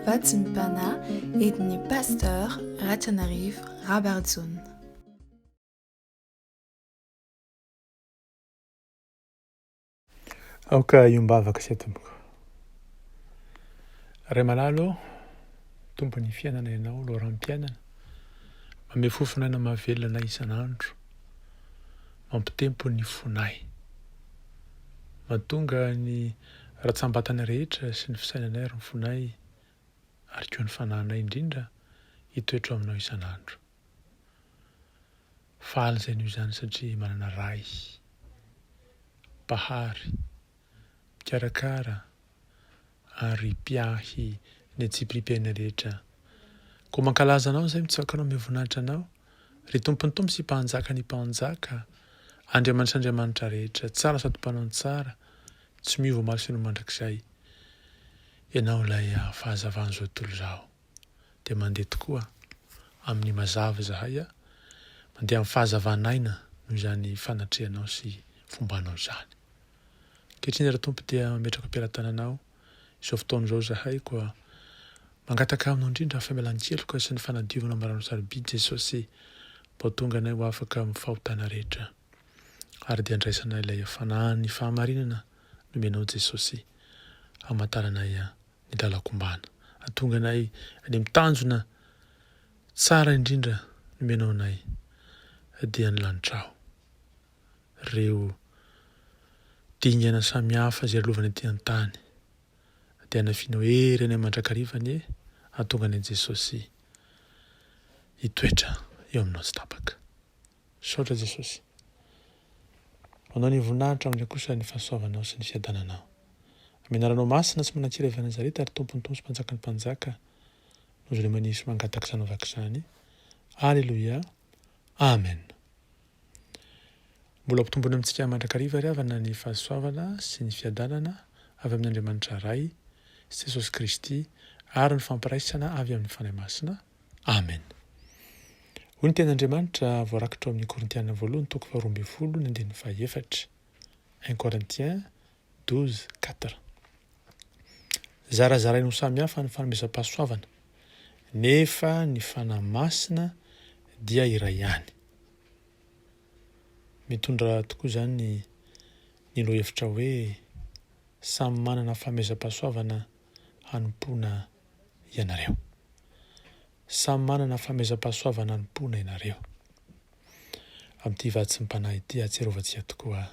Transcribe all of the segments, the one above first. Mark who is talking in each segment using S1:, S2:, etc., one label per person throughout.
S1: Vatsim-panahy entin'ny Pasteur Ratrianarivo Rabarijaona.
S2: Aoka hiombavaka sy tompoko. Ray malala ô, Tompon'ny fiainana Ianao, loharanom-piainana, manome fofon'aina mahavelona anay isan'andro, mampitempo ny fonay, mahatonga ny ratsambatana rehetra sy ny fisainanay ary ny fonay ary koa ny fanahinay indrindra hitoetra ao Aminao isan'andro. Faly izay noho izany satria manana Ray Mpahary, mpikarakara ary mpiahy ny antsipiriam-piainana rehetra. Koa mankalaza Anao izay mitsaoka Anao omeo voninahitra Anao, ry Tompon'ny Tompo sy Mpanjakan'ny Mpanjaka, Andriamanitry Andriamanitra rehetra, tsara sady mpanao ny tsara, tsy miova omaly sy ny mandrakizay. Ianao ilay fahazavan'izao tontolo izao. Dia mandeha tokoa amin'ny mazava izahay, mandeha amin'ny fahazavan'aina noho izany fanatrehanao sy fombanao izany. Ankehitriny ry Tompo dia mametraka am-pelatananao izao fotoana izao izahay koa mangataka aminao indrindra famelan-keloka sy ny fanadiovana amin'ny rano sarobidy Jesosy mba ho tonga anay ho afaka amin'ny fahotana rehetra ary dia andraisana ilay fanahin'ny fahamarinana nomenao Jesosy hamantaranay ny lalan-kombana hahatonga anay any amin'ny tanjona tsara indrindra nomenao anay dia ny lanitrao. Ireo dingana samihafa izay lalovana ety an-tany dia hanafianao hery anay mandrakariva anie hahatonga anay Jesosy hitoetra eo aminao tsy tapaka. Misaotra Jesosy. Manao ny voninahitra aminay kosa ny fahasoavanao sy ny fiadananao. Amin'ny anaranao masina sy manan-kery avy any Nazareta ary Tompon'ny Tompo sy Mpanjakan'ny Mpanjaka no izay manisy mangataka izany vavaka izany. Aleloia. Amen. Mbola ampitombona amintsika mandrakariva ry havana ny fahasoavana sy ny fiadanana avy amin' Andriamanitra Ray sy Jesosy Kristy ary ny fampiraisana avy amin'ny Fanahy Masina. Amen. Hoy ny tenin'Andriamanitra voarakitra ao amin'ny Korintiana voalohany toko faharoa ambinifolo ny andininy fahaefatra, Un Corinthiens 12, 4. Zarazarainy ho samy hafa ny fanomezam-pahasoavana, nefa ny Fanahy Masina dia iray ihany. Mitondra tokoa izany ny lohahevitra hoe samy manana fanomezam-pahasoavana hanompoana ianareo. Samy manana fanomezam-pahasoavana hanompoana ianareo. Amin'ity vatsim-panahy ity ahatsiarovantsika tokoa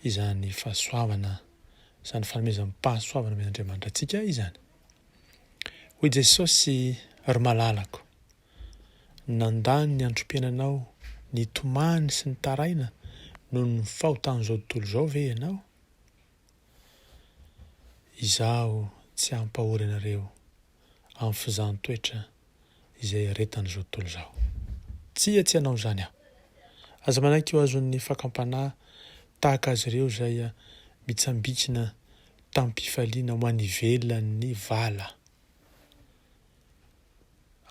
S2: izany fahasoavana, izany fanomezam-pahasoavana omen'Andriamanitra antsika izany. Hoy Jesosy, Ry malalako, nandany ny androm-piainanao nitomany sy nitaraina noho ny fahotan'izao tontolo izao ve ianao? Izaho tsy hampahory anareo amin'ny fizahan-toetra izay iaretan'izao tontolo izao. Tsia, tsy hanao izany aho. Aza manaiky ho azon'ny fakam-panahy tahaka azy ireo izay mitsambikina tamim-pifaliana ho any ivelan'ny vala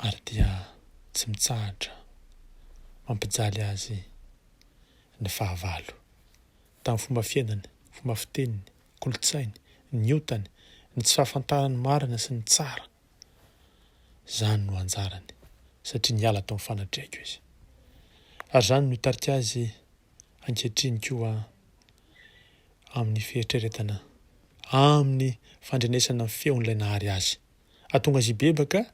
S2: ary dia tsy mitsahatra mampijaly azy ny fahavalo. Tamin'ny fomba fiainany, fomba fiteniny, kolontsainy, ny otany, ny tsy fahafantarany ny marina sy ny tsara. Izany no anjarany, satria niala tao amin'ny fanatrehako izy. Ary izany no hitarika azy ankehitriny koa amin'ny fieritreretana, amin'ny fandrenesana ny feon'ilay Nahary azy. Hahatonga azy hibebaka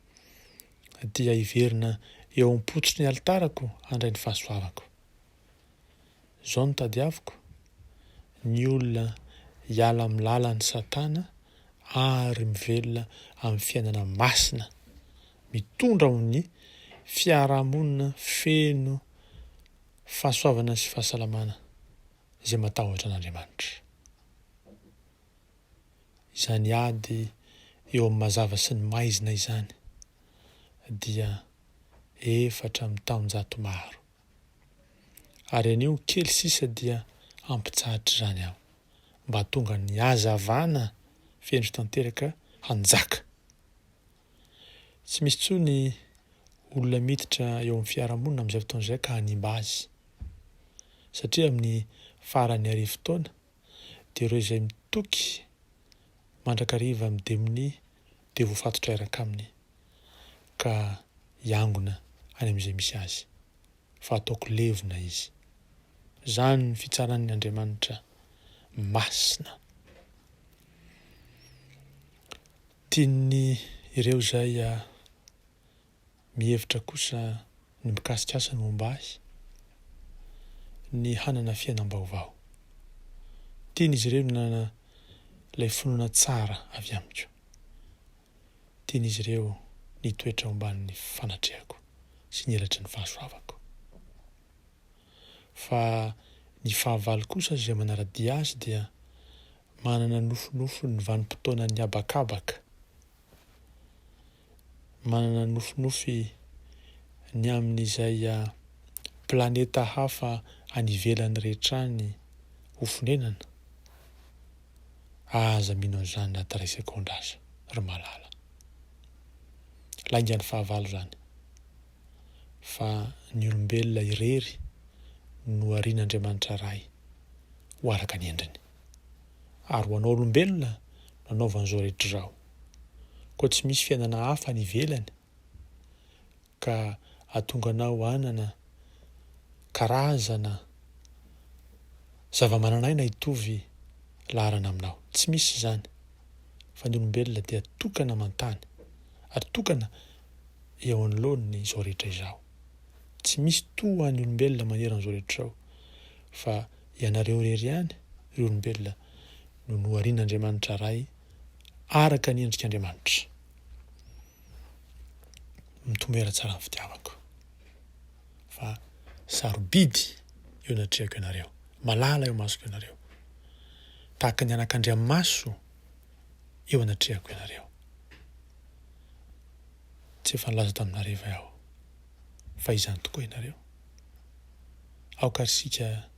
S2: dia hiverina eo am-pototry ny alitarako handray ny fahasoavako. Izao no tadiaviko, ny olona hiala amin'ny lalan'i Satana ary mivelona amin'ny fiainana masina, mitondra ho ny fiarahamonina feno fahasoavana sy fahasalamana izay matahotra an'Andriamanitra. Izany ady eo amin'ny mazava sy ny maizina izany dia efa hatramin'ny taonjato maro. Ary anio kely sisa dia hampitsahatra izany aho, mba hahatonga ny hazavana feno sy tanteraka hanjaka. Tsy misy intsony olona miditra eo amin'ny fiarahamonina amin'izay fotoana izay ka hanimba azy. Satria amin'ny faran'ny arivotaona dia ireo izay mitoky mandrakariva amin'ny demonia. dia voafatotra hiaraka aminy ka hiangona any amin'izay misy azy, fa hataoko levona izy. Izany ny fitsaran'ny Andriamanitra masina. Tian'ny ireo izay mihevitra kosa ny mikasika asa ny momba ahy, ny hanana fiainam-baovao. Tian'izy ireo ny hanana ilay finoana tsara avy amiko. Tian'izy ireo ny hitoetra ao ambanin'ny fanatrehako sy ny elatry ny fahasoavako. Fa ny fahavalo kosa izay manara-dia azy dia manana nofinofy ny vanim-potoanan'ny habakabaka. Manana nofinofy ny amin'izay planeta hafa any ivelany rehetra any ho fonenana? Aza mino an'izany na iray segondra aza, ry malala. Laingan'ny fahavalo izany. Fa ny olombelona irery no arian'Andriamanitra Ray ho araka ny endriny. Ary ho anao olombelona no anaovany izao rehetra izao. Koa tsy misy fiainana hafa any ivelany ka hahatonga anao hanana karazana zava-manan'aina hitovy laharana aminao. Tsy misy izany fa ny olombelona dia tokana aman-tany ary tokana eo anoloan'ny izao rehetra izao. Tsy misy toa ny olombelona manerana izao rehetra izao fa ianareo irery ihany ry olombelona no noharian'Andriamanitra Ray araka ny endrik'Andriamanitra. Mitomoera tsara ny fitiavako fa sarobidy eo anatrehako ianareo, malala eo masoko ianareo, tahaka ny anakandriamaso eo anatrehako ianareo. Tsy efa nilaza taminareo ve aho fa izany tokoa ianareo? Aoka ary isika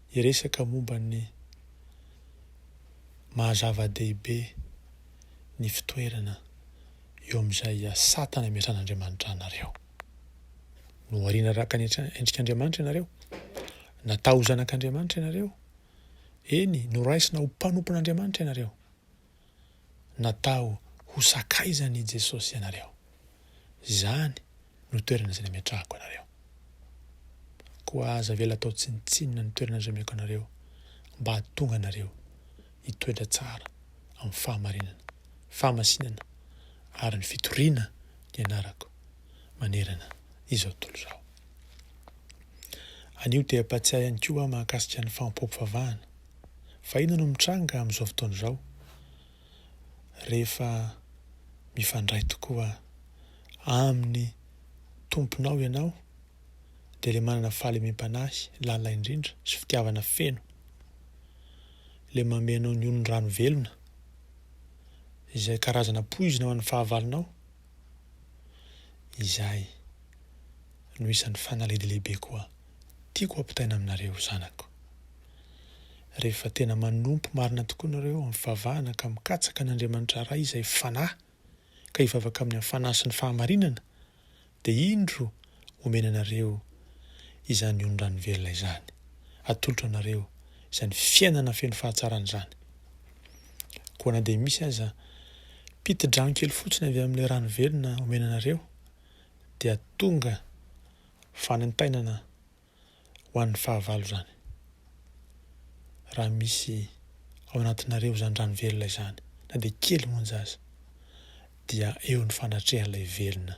S2: hiresaka momba ny maha zava-dehibe ny fitoerana eo amin'izay satana ametrahan'Andriamanitra anareo. Nohariana araka ny endrik'Andriamanitra ianareo. Natao ho zanak'Andriamanitra ianareo. Eny, noraisina ho mpanompon'Andriamanitra ianareo. Natao ho sakaizan'i Jesosy ianareo. Izany no toerana izay nametrahako anareo. Koa aza avela atao tsinontsinona ny toerana izay omeko anareo mba hahatonga anareo hitoetra tsara amin'ny fahamarinana, fahamasinana ary ny fitoriana ny anarako manerana izao tontolo izao. Anio dia hampatsiahy ihany koa aho mahakasika ny fanompoam-pivavahana. Fa inona no mitranga amin'izao fotoana izao rehefa mifandray tokoa amin'ny Tomponao ianao dia ilay manana fahalemem-panahy lalina indrindra sy fitiavana feno, ilay manome anao ny onin'ny rano velona, izay karazana poizina ho an'ny fahavalonao, izay no isan'ny fanalahidi lehibe koa tiako hampitaina aminareo zanako. Rehefa tena manompo marina tokoa nareo amin'ny fivavahana ka mikatsaka an'Andriamanitra Ray izay Fanahy ka hivavaka aminy amin'ny Fanahy sy ny fahamarinana dia indro omena anareo izany onin-drano velona izany, atolotro anareo izany fiainana feno fahatsarana izany. Koa na dia misy aza piti-drano kely fotsiny avy amin'ilay rano velona omena anareo dia tonga fanaintainana ho an'ny fahavalo izany. Raha misy ao anatinareo izany rano velona izany, na dia kely monja aza, dia eo ny fanatrehan'ilay velona.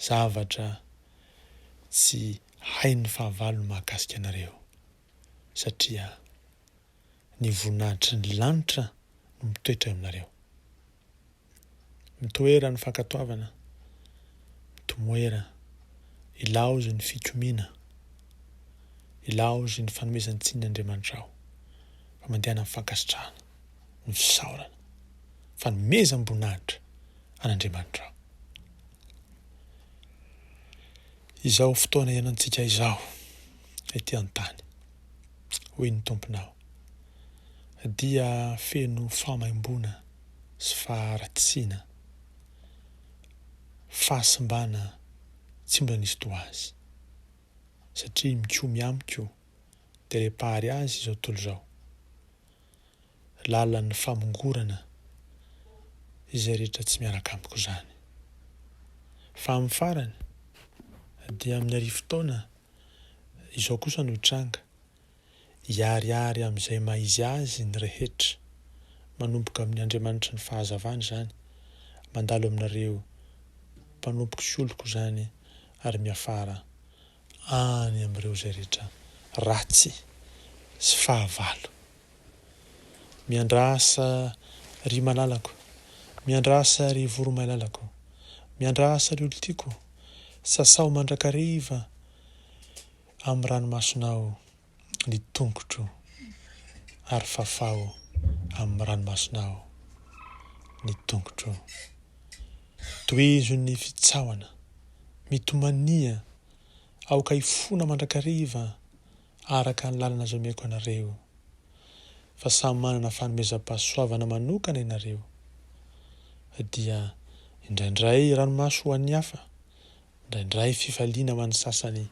S2: Zavatra tsy hain'ny fahavalo ny mahakasika anareo, satria ny voninahitry ny lanitra no mitoetra eo aminareo. Mitoera ny fankatoavana, mitomoera, ilaozy ny fikomiana, ilaozy ny fanomezan-tsiny Andriamanitrao, fa mandehana amin'ny fankasitrahana, ny fisaorana, fanomezam-boninahitra an'Andriamanitrao. Izao fotoana iainantsika izao ety an-tany, hoy ny Tomponao, dia feno fahamaimboana sy faharatsiana, fahasimbana tsy mbola nisy toa azy, satria mikomy amiko dia ilay Mpahary azy izao tontolo izao. Lalan'ny famongorana. Izay rehetra tsy miaraka amiko izany. Fa amin'ny farany, dia amin'ny arivotaona, izao kosa no hitranga, Hiharihary amin'izay maha izy azy ny rehetra, manomboka amin'ny Andriamanitry ny fahazavana izany, mandalo aminareo mpanompoko sy oloko izany ary miafara any amin'ireo izay rehetra ratsy sy fahavalo. Miandrasa ry malalako, miandrasa ry voromailalako, miandrasa ry olon-tiako, sasao mandrakariva Amin'ny ranomasonao ny tongotro ary fafao amin'ny ranomasonao ny tongotro. Tohizo ny fitsaohana, mitomania, aoka hifona mandrakariva araka ny lalana izay omeko anareo, fa samy manana fanomezam-pahasoavana manokana ianareo, dia indraindray ranomaso ho an'ny hafa, Indraindray fifaliana ho an'ny sasany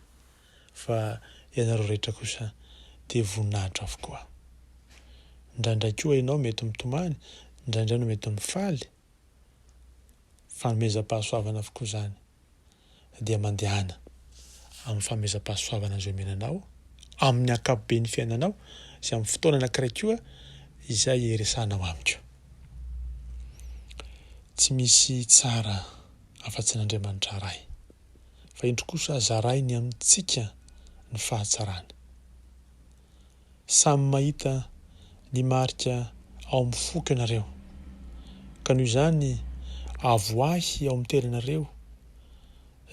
S2: fa ianareo rehetra kosa dia voninahitra avokoa. Indraindray koa ianao mety mitomany, indraindray ianao mety mifaly. Fanomezam-pahasoavana avokoa izany. Dia mandehana amin'ny fanomezam-pahasoavana izay omena anao amin'ny ankapoben'ny fiainanao sy amin'ny fotoana anankiray koa izay iresahanao amiko. Tsy misy tsara afa-tsy ny Andriamanitra Ray, fa indro kosa zarainy amintsika ny fahatsarany. Samy mahita ny marika ao amin'ny foko ianareo, ka noho izany avoahy ao amin'ny tenanareo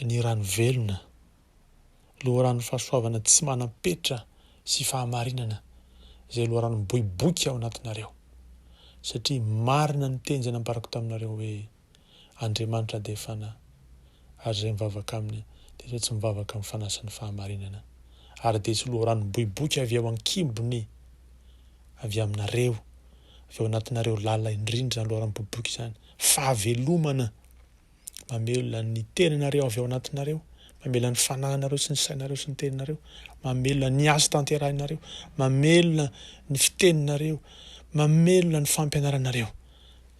S2: ny rano velona, loharanon'ny fahasoavana tsy manam-petra sy fahamarinana, izay loharano miboiboika ao anatinareo, satria marina ny teny izay nambarako taminareo hoe, Andriamanitra dia Fanahy, ary izay mivavaka Aminy dia tsy maintsy mivavaka amin'ny Fanahy sy ny fahamarinana. Ary dia hisy loharano miboiboika avy ao an-kibony, avy aminareo, avy ao anatinareo lalina indrindra izany loharano miboiboika izany, fahavelomana mamelona ny tenanareo avy ao anatinareo, mamelona ny fanahinareo sy ny sainareo sy ny teninareo, mamelona ny asa tanterahinareo, mamelona ny fiteninareo, mamelona ny fampianaranareo.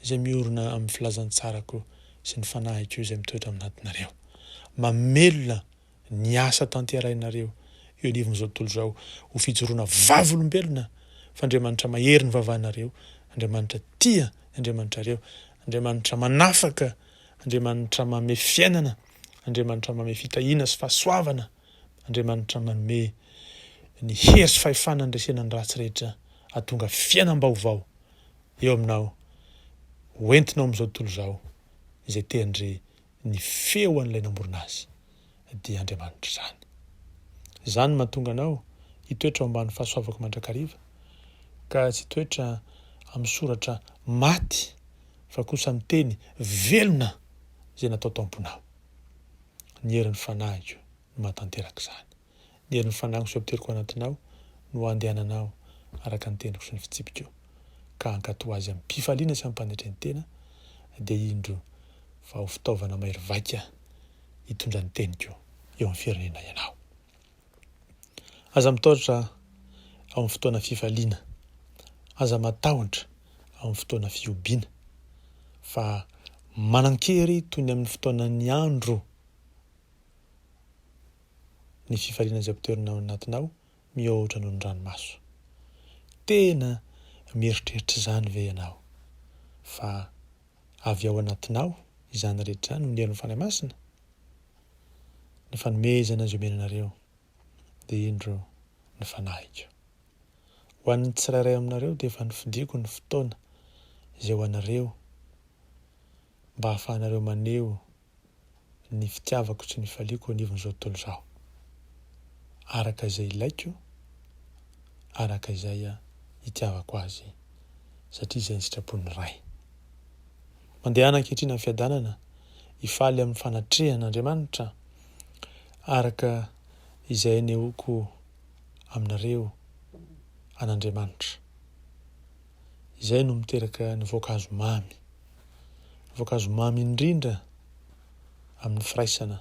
S2: izay miorina amin'ny filazantsarako sy ny fanahiko izay mitoetra aminatinareo. Mamelona ny asa tanterahinareo eo anivon'izao tontolo izao ho fijoroana vavolombelona fa Andriamanitra mahery ny vavanareo, Andriamanitra tia ny Andriamanitrareo, Andriamanitra manafaka, Andriamanitra manome fiainana, Andriamanitra manome fitahiana sy fahasoavana, Andriamanitra manome ny hery sy fahefana handresena ny ratsy rehetra hahatonga fiainam-baovao eo aminao ho entinao amin'izao tontolo izao izay te handre ny feo an'ilay namorona azy dia Andriamanitra izany. Izany no mahatonga anao hitoetra ao ambany fahasoavako mandrakariva ka tsy hitoetra amin'ny soratra maty fa kosa amin'ny teny velona izay natao tao am-ponao. Ny herin'ny fanahiko no mahatanteraka izany. Ny herin'ny fanahiko izay ampidiriko ao anatinao no handehananao araka ny teniko sy ny fitsipiko, ka hankatò azy amim-pifaliana sy amim-panetren-tena, dia indro fa ho fitaovana mahery vaika hitondra ny teniko eo amin'ny firenena ianao. Aza mitahotra ao amin'ny fotoana fifaliana, aza matahotra ao amin'ny fotoana fihobiana, fa manan-kery toy ny amin'ny fotoanan'ny andro ny fifaliana izay ampitoerina ao anatinao mihoatra noho ny ranomaso. Tena mieritreritra izany ve ianao fa avy ao anatinao izany rehetra izany no ny herin'ny Fanahy Masina? Ny fanomezana izay omena anareo dia indro ny Fanahiko. Ho an'ny tsirairay aminareo dia efa nofidiko ny fotoana izay ho anareo mba hahafahanareo maneho ny fitiavako sy ny fifaliako eo anivon'izao tontolo izao, araka izay ilaiko, araka izay itiavako azy, satria izay ny sitrapon'ny Ray. Mandehana ankehitriny amin'ny fiadanana, hifaly amin'ny fanatrehan'Andriamanitra, araka izay anehoako aminareo an'Andriamanitra. Izay no miteraka ny voankazo mamy. Ny voankazo mamy indrindra amin'ny firaisana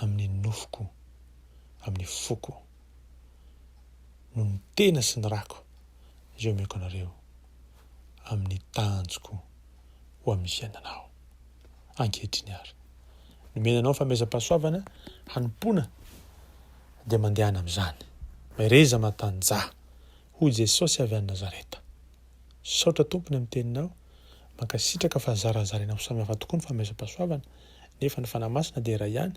S2: amin'ny nofoko, amin'ny foko, noho ny tena sy ny rako izay omeko anareo amin'ny tanjoko ho. ho amin'ny fiainanao. Ankehitriny ary. Nomena anao fanomezam-pahasoavana hanompoana dia mandehana amin'izany. Mahereza matanjaha, hoy Jesosy avy any Nazareta. Misaotra Tompo ny amin'ny teninao, mankasitraka fa zarazaraina ho samihafa tokoa ny fanomezam-pahasoavana, nefa ny Fanahy Masina dia iray ihany.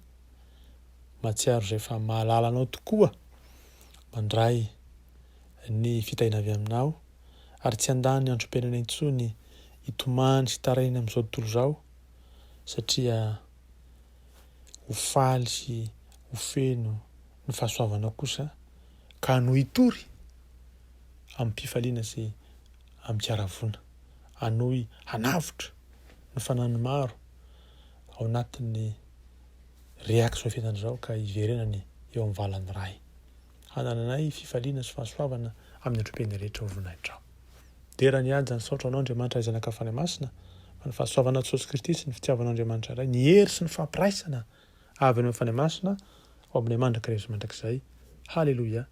S2: Mahatsiaro izay fa mahalala anao tokoa, mandray ny fitahiana avy aminao, ary tsy handany androm-piainana intsony hitomany sy hitaraina amin'izao tontolo izao, satria ho faly sy ho feno ny fahasoavanao kosa ka hanohy hitory amim-pifaliana sy amin-karavoana, hanohy hanavotra ny fanahin'ny maro ao anatin'ny rehak'izao fiainana izao ka hiverenany eo amin'ny valan'ny Ray. Hanananay fifaliana sy fahasoavana amin'ny androm-piainana rehetra ho voninahitrao. Dera ny haja, ny saotra ho Anao Andriamanitra Ray Zanaka Fanahy Masina, fa ny fahasoavana Jesosy Kristy sy ny fitiavan'Andriamanitra Ray, ny hery sy ny fampiraisana avy any amin'ny Fanahy Masina ho aminay mandrakariva sy mandrakizay. Haleloia.